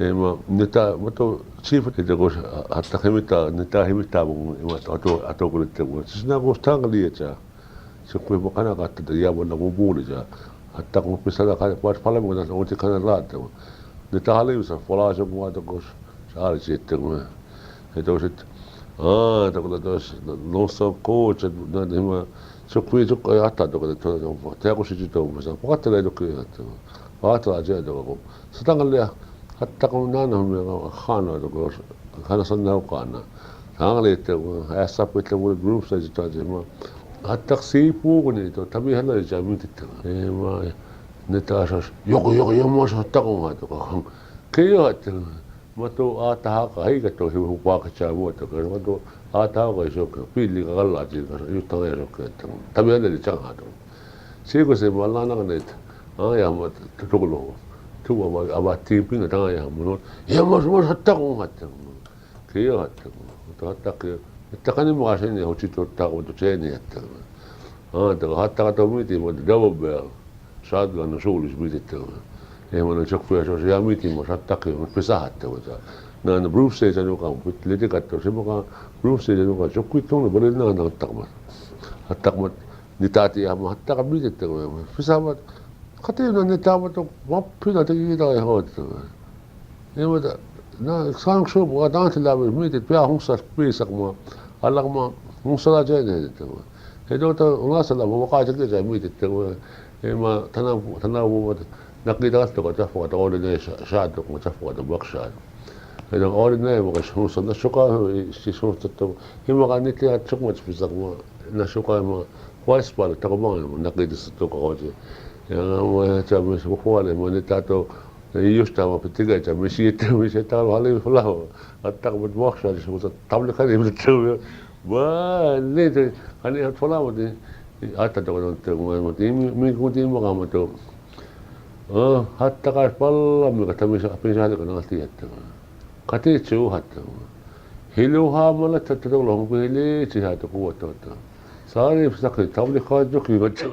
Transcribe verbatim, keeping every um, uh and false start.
Ema, neta, mato, chief, ete ko, hatta hemita, neta hemita mo, ema, ato, ato ko lete mo. Sisna ko stang liacha. Sikuima kana katta, ya mo na ko buli cha. Hatta ko pisala kana, pas pala mo na, oti kana late mo. Neta hale sa, fola sa mo ato ko, sa ale chete mo. Ete ko sit, ah, ete ko to, no so ko, cha, na, hima, sikuima, sikuima, hatta to ko to, te ko si to, mo sa, pakatele to ko, hatta. Pakatele cha to ko. Sa tang le, hatta ko nana me kana to ko, kana sa na kana. Tang le te ko, asa pe te ko group sa jita jima. Hatta si pu ko ni to, tami hala ja mi te te. Ema, neta sa, yoko, yoko, yamo sa hatta ko ma to ko. Ke yo hatta. Mato ata ha ka, hai ka to, hi hu pa ka cha mo to ko. Mato ata ha ka so ko. Pili ka kala ji ka, yu tang ya so ko. Tami hala ja ha to. Siko se ma la na ka net. Ah, ya ma to, to ko lo. Tu aba, aba team pina tanga ya mo no. Ya ma, ma hatta ko hatta. Ke ya hatta ko. To hatta ke. Hatta ka ni mo ka se ni ho chi to ta ko to che ni hatta. Ah, to hatta ka to mi ti mo double bell. Sa la no so lis mi ti to. E mo no chok fe so ya mi ti mo hatta ke mo pisa hatta ko ta. Na, na Bruce se sa no ka mo pit le te ka to se mo ka Bruce se sa no ka chok ki to no bale na na hatta ko. Hatta ko. Ni tati ya mo hatta ka mi te te mo. Pisa mo. Kate na ni ta mo to, mo pina te ki ta ya ho te. Ema ta, na, sang so mo ta te la mi te pia hung sa pisa mo. Ala mo, hung sa la je ne te mo. He do ta, hung sa la mo ka je ke ja mi te te mo. Ema, tana, tana mo, na ki ta to ka ta fo ta o ne sa, sa to ko ta fo ta bak sa. He do o ne mo ka hung sa na so ka, si so ta to. Ema ka ni te a chok mo pisa mo. Na so ka mo. Kwa espal, ta ko bang, mo, na ke dis to ka ko je. Ya, mo, ya, cha, mo, so, kwa le, mo, ni ta to, e, yus ta, mo, piti ka, cha, mo, si, te, mo, si, ta, mo, hale, fula, mo. Hatta ko, mo, sa, so, ta, tablet ka, mo, te, mo. Ba, le, te, ani, ha, fula, mo, te, hatta to, mo, te, mo, mo, te, mi, mi, ko, te, mo, ka, mo, to. Ah, hatta ka, fula, mo, ka, ta, mo, sa, pe, sa, le, ka, na, te, hatta. Ka, te, chu, hatta. Hilo, ha, mo, la, ta, ta, to, lo, mo, pe, le, chi, hatta, ko, ta, ta. Sa, le, sa, ka, tablet ka, jo, ki, ka, cha.